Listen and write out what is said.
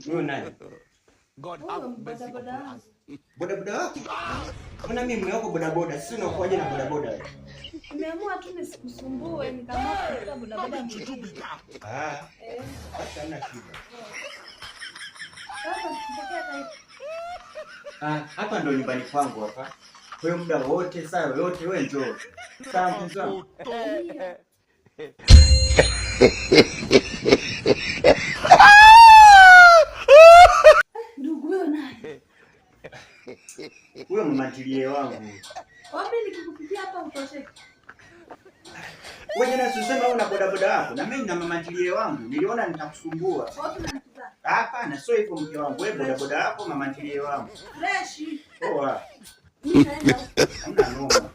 Huyo nani? God have mercy upon us. Boda boda wako? Mbona mimi mume wako boda boda? Sisi unakuaje na boda boda wewe? Nimeamua tu nisikusumbue, nikaamua kutafuta bodaboda mwingine. Ah, Eh, basi hamna shida. sasa sikupokea taarifa. Ah, hapa ndo nyumbani kwangu hapa. Kwa hiyo muda wote, saa yoyote wewe njoo. Sawa mpenzi wangu? Ndugu huyo nani? Huyo mama ntilie wangu. Wapi nikikupitia hapa utosheke? Wewe jana si usema wewe una boda boda wako na mimi nina mama ntilie wangu. Niliona nitakusumbua. Wapi unanitazama? Hapana, sio hivyo mke wangu. Wewe boda boda wako, mama ntilie wangu. Fresh. Poa. Mimi naenda. Hamna noma.